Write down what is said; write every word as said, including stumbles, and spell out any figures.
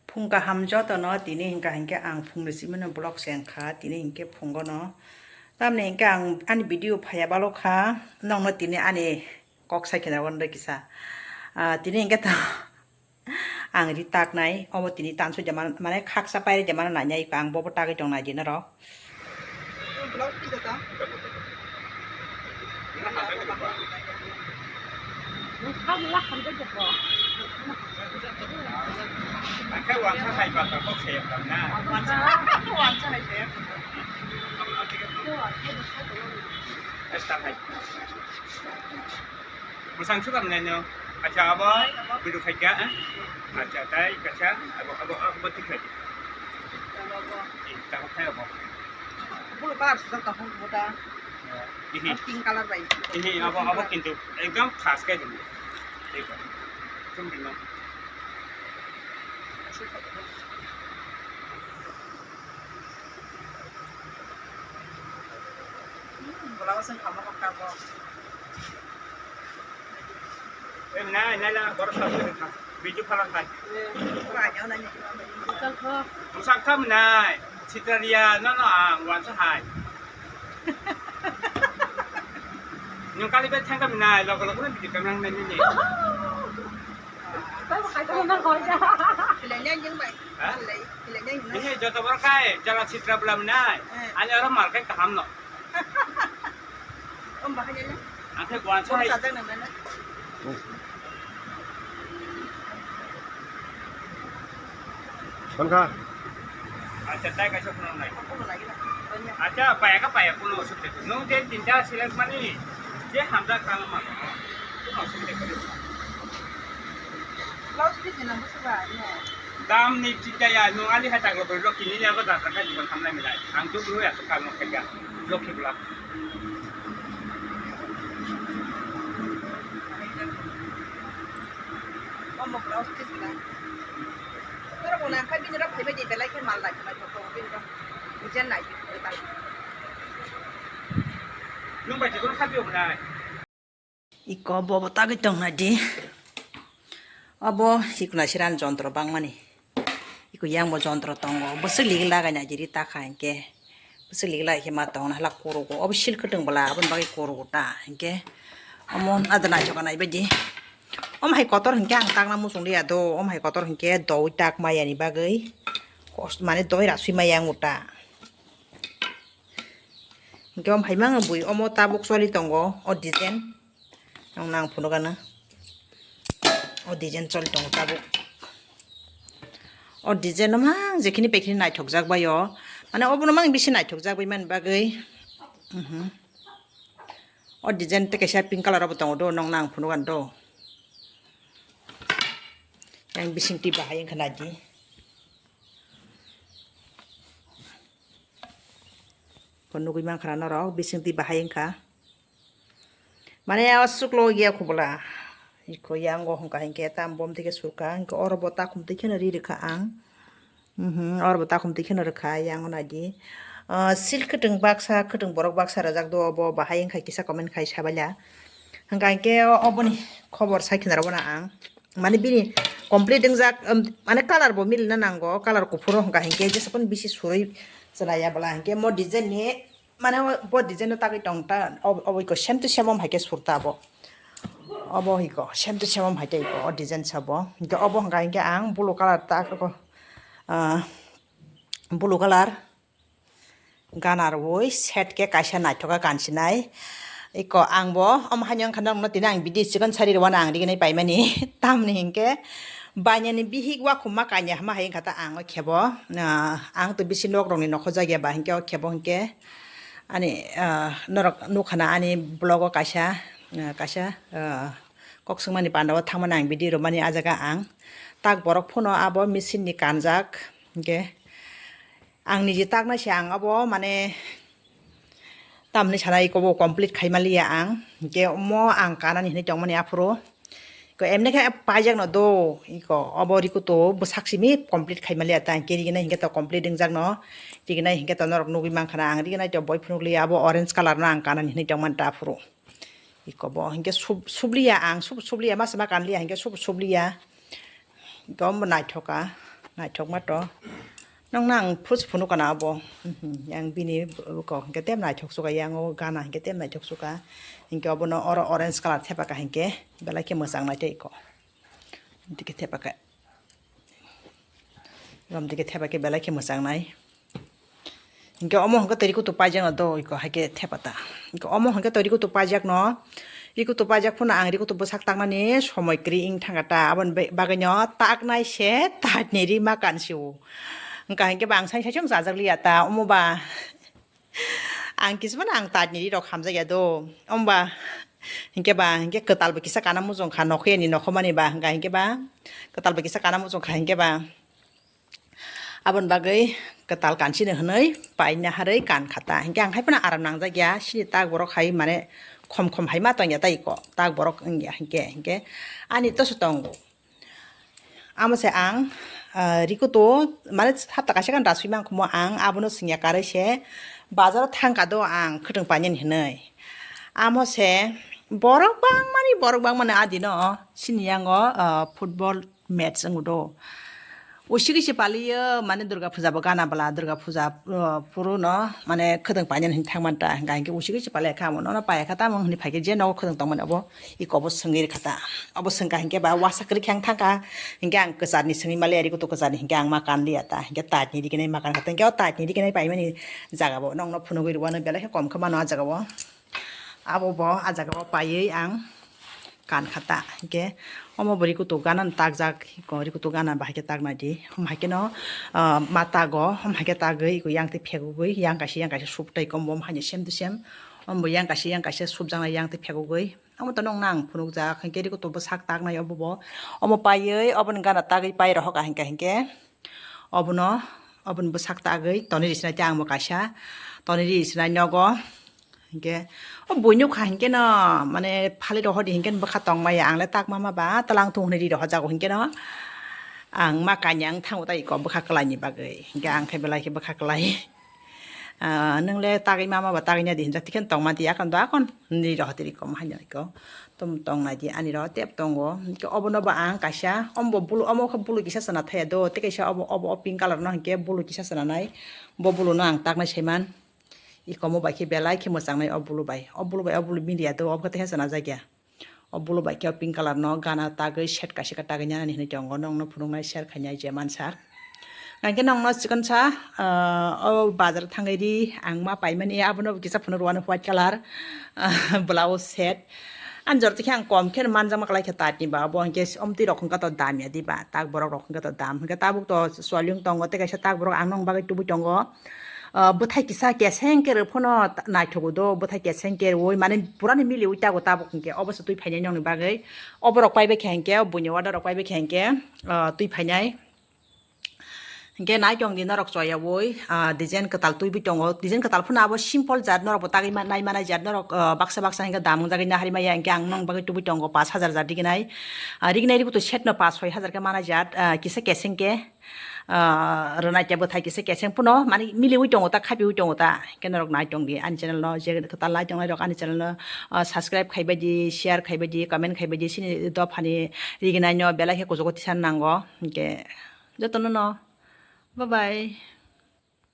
Phung kaham jotono, tini hingka hinkhe ang phungni simino vlog se wngkha, tini hinkhe phungono. Tamni hinkhe ang ani video phaiya balo kha, nokno tini ani kok sai kheno wngwi kisa. Ah, tini hinkhe to ang ri taknai, omo tini tansu jamano, mane khaksa pairi jamano nainai, ang bobo tagwi tong nai di norok. Angkhe wansa hai ba kok se wngkha na. Wansa hai se. Esta hai. Bwsang sukam nai no. Acha abo. Hai, abo. Bidu khai kya, eh? Acha tai kacha abo abo abo tik khai. Abo, abo. Eh, ta khai abo. Bulu bar sujak ta hong buta. Ihi. Pink color bai. Ihi abo abo kintu ekdom khas khai dum. Thik hai. Chum dino. Bwlao se khamao kok tabok. Em nai nai la boro sa se kha. Video phala khai. Bwsang kha mwnai. Sitra riya no no ang wansa hai. Nung kali bai thangka mwnai logo logo no video kamrang nai nini. Ini joto borok kai jala sitra bwla mwnai. Ani oro mal kai kaham no. Ang khe wansa hai. Mankha. Acha, tai kaisa phunuknai. Acha, paya kha paya, kuno osubide kwrwi. Nwng je tinta select mani, je hamjak tang mano. Kuno osubide kwrwi. Dam ni chita ya, nwng ali hai taglo bwrwi rok kini ya, bo jatra kha jibon hamlai milai. Ang tu bwrwi aswk kal nwng khaikha. Lokhi bwla. Omo blouse piece bwla. Norok bo nang kha bini rok phaibai di belai khe mal nai khwlai khe tongo bini rok. Design nai di belai. Nwng bai chikon kha biyo bwlai. Iko bobo tagwi tong nai di. Obo hikna siran jontro bangmani. Iko yang bo jontro tongo. Bwswk ligi lagai nai di ri ta kha hinkhe. Bwswk ligi lagai khe ma tongo na hala kurugo. Obo sil kwtwng bwla aboni bagwi kurugo ta hinkhe. Omo ada naithok nai bai di. Omo hai kotor hinkhe ang takna muchung liya do. Omo hai kotor hinkhe doi tak maya ni bagwi. Kos-, mane doi rasui maya ang uta. Hinkhe omo hai mangwi bui omo tabuk choli tongo o design. Ang nang phunukgana. O design choli tongo tabuk. O design no mang jekhini pekhini naithokjak bai o. Mane obono mang bisi naithokjak bai mani bagwi. Mhm. O design tei kaisa pink color obo tongo do, nong nang phunukgana do. Yang bising twi bahai wngkha naidi. Bo nugwi mankha na norok, bising twi bahai wngkha. Mane o chuklo ya khubula. Iko yango hwnka hinkhe tam bom twi khe surkha. Hinkhe oro bo takhum twi kheno ri rwkha ang. Mhm, oro bo takhum twi kheno rwkha, yango naidi. Ah, sil kwtwng baksa, kwtwng borok baksa rwjak do, obo bahai wngkha kisa comment khai sabaila. Hwnka hinkhe o-, oboni khobor sai khna rwna ang. Mane bini complete wngjak, um, mane color bo milina nango, color kuphur o hwnka hinkhe jesa phano bisi surui chwlaiya bwla hinkhe mo design ni, mane o bo design no tagwi tong ta, ob-, obo iko same to same om hai khe sur ta bo. Obo iko same to same om hai khe iko o design sabo. Hinkhe obo hwnka hinkhe ang blue color ta, ah, blue color. Gana rwui set khe kaisa naithoka kansinai. Iko ang bo omo haino wngkha norokno tini ang video chikon sari rwano ang riginai paimani. Tamni hinkhe bainani bihik wakhumma kanya hama hai wngkha ta ang o khebo. Ah, ang to bisi nok rokni nokho jagya ba hinkhe o khebo hinkhe ani, ah, norok nukha na ani vlog o kaisa, ah, kaisa, ah, kok swngmani panda o thangmani ang video rwmani ah jaga ang tak borok phano abo machine ni kanjak hinkhe. Ang niji taknai se ang abo, mane, tamni sana iko bo complete khai maliya ang. Hinkhe omo ang kanani hinui tongmani aphuru. Iko emne khe paijak no do, iko obo rikuto bwsak simi complete khai maliya ta. Hinkhe riginai hinkhe to complete wngjakno. Riginai hinkhe to norok nugui mankha na ang riginai to boi phunukliya abo orange color no ang kanani hinui tongmani ta aphuru. Iko bo hinkhe sub-, subliya ang, sub-, subliya ma sama kanliya hinkhe sub-, subliya. Iko omo naithoka. Naithok ma to. Nokno ang fruits phunukha na abo. Yang bini kok hwnkhe tei naithok suka, yang o gana hwnkhe tei naithok suka. Hwnkhe obono oro orange colour thepakha hwnkhe belai khe mwchang nai tei ko. Dike thepakha. Rom dike thepakhe belai khe mwchang nai. Hwnkhe omo hwnkhe twi rikutu paijak no do iko haikhe thepata. Hwnkhe omo hwnkhe twi rikutu paijak no. Rikutu paijak phano ang rikutu bwsak taknani somoi kwrwi wng thangkha ta. Aboni bagwi no taknai se tatni ri ma kansi o. Hwnkha hwnkhe ba ang sai sai chwng chajak liya ta. Omo ba ang kisa phano ang tatni ri rok hamjak ya do. Omo ba hwnkhe ba hwnkhe kwtal bo kisa kana muchung kha nokho yani nokho mani ba hwnkha hwnkhe ba kwtal bo kisa kana muchung kha hwnkhe ba. Aboni bagwi kwtal kansino hwnwi paina harwi kan kha ta. Hinkhe ang hai phano aram nangjak ya, sini tak borok hai mane khom khom hai ma tong ya tai ko, tak borok wng ya hinkhe, hinkhe ani toso tongo. Amo se ang, ah, rikutu mane hapta kaisa gana da sui mankhumo ang abono swngya karwi se bazaro thangkha do ang khwtwng painani hwnwi. Amo se borok bangmani, borok bangmani adino sini yango, ah, football match wng do. Usigi se paliyo mane Durga puja bo gana bwla, Durga puja, uh, phuru no mane khwtwng painani hinwi thangman ta, hwnkha hinkhe usigi se paliya kha, amo nono paiya kha tamo hinwi phaikhe je nogo khwtwng tongmani obo iko bo swngwi rwkha ta. Obo swngkha hinkhe ba uasa kwrwi khe ang thangkha, hinkhe ang kwcharni swngwi maliya, rikutu kwcharni hinkhe ang ma kanliya ta, hinkhe tatni rikinai ma kankha ta, hinkhe o tatni rikinai paimani jaga bo nokno phunugwi rwano belai khe kom khe mano ah jaga o. Abo bo ah jaga o paiwi ang kan kha ta. Hinkhe omo bo rikutu gana no takjak, iko rikutu gana bahai khe taknai di. Hom hai kheno, ah, ma tago, hom hai khe tagwi iko yang twi phegugwi, yang kaisa, yang kaisa sup tai kom bo, hom hai same to same. Omo bo yang kaisa, yang kaisa supjaknai yang twi phegugwi. Omo to nokno ang phunukjak, hinkhe rikutu bwsak taknai obo bo. Omo paiwi, oboni gana tagwi pai rohokha hinkha hinkhe. Obono, oboni bwsak tagwi tonwi risinai tei ang bo kaisa tonwi risinai nogo. Hinkhe o buino kha hinkhe no mane phali rohor di hinkhe bwkha tongmaya, ang le tak mama ba twlang thung hwnwi ri rohor jago hinkhe no ang ma kanya wng thango tai iko bwkha kwlaini bagwi. Hinkhe ang khe belai khe bwkha kwlai. Ah, nwng le tagwi mama ba tagwi nadi hinjak tikhe tongma di akon do akon hwnwi rohor tiri kom haino iko. Tom tong nai di ani ro tep tongo. Hinkhe obono bo ang kaisa, omo bo bulu, omo khe bulu kisa chana thaya do, tei kaisa obo, obo o pink colour no hinkhe bulu kisa chana nai. Bo bulu no ang taknai saiman. Iko omo bai khe belai khe mwchang nai o bulu bai. O bulu bai, o bulu media do, obo khe teisa chana jak ya. O bulu bai khe o pink colour no gana tagwi set kaisa khe tagwi nani hinwi tongo, nokno phunuknai share khainai je mansak. Hingke nokno chikon sa, ah, o bazar thangwi ri ang ma paimani, abono kisa phunuk rwani white colour, ah, blouse set. Ani jora tikhe ang kom khe manjakma kwlai khe tatni ba, bo hingke omtwi rok hingke to dam ya diba, tak borok rok hingke to dam, hingke tabuk to swaliung tongo, tei kaisa tak borok ang nokni bagwi tubui tongo. Ah, bwthai kisa keseng khe rw phano naithogo do, bwthai keseng khe rwui mane purani miliui tago tabuk hingke, obo se twi phainai nokni bagwi. Oborok paibai khe hingke, buini order rok paibai khe hingke, ah, twi phainai. Hingke naitong di norok choyaui, ah, design kwtal twibi tongo. Design kwtal phano abo simple jat norok bo tagwi ma-, nai manai jat norok, ah, baksa baksa hingke dam wngjagwi nahari maya hingke ang nong bagwi tubui tongo pash hajar jat riginai. Ah, riginai ributo set no pash soi hajar khe manai jat, ah, kisa keseng khe, ah, rwnai khe bwthai kisa keseng phano mani miliui tongo ta, khapiui tongo ta. Hingke norok naitong di ani channel no, je kwtal naitong nai rok ani channel no, ah, subscribe khaibai di, share khaibai di, comment khaibai di, sini dophani riginai no belai khe kuchugo tisan nango. Hingke jotono no. Bye bye.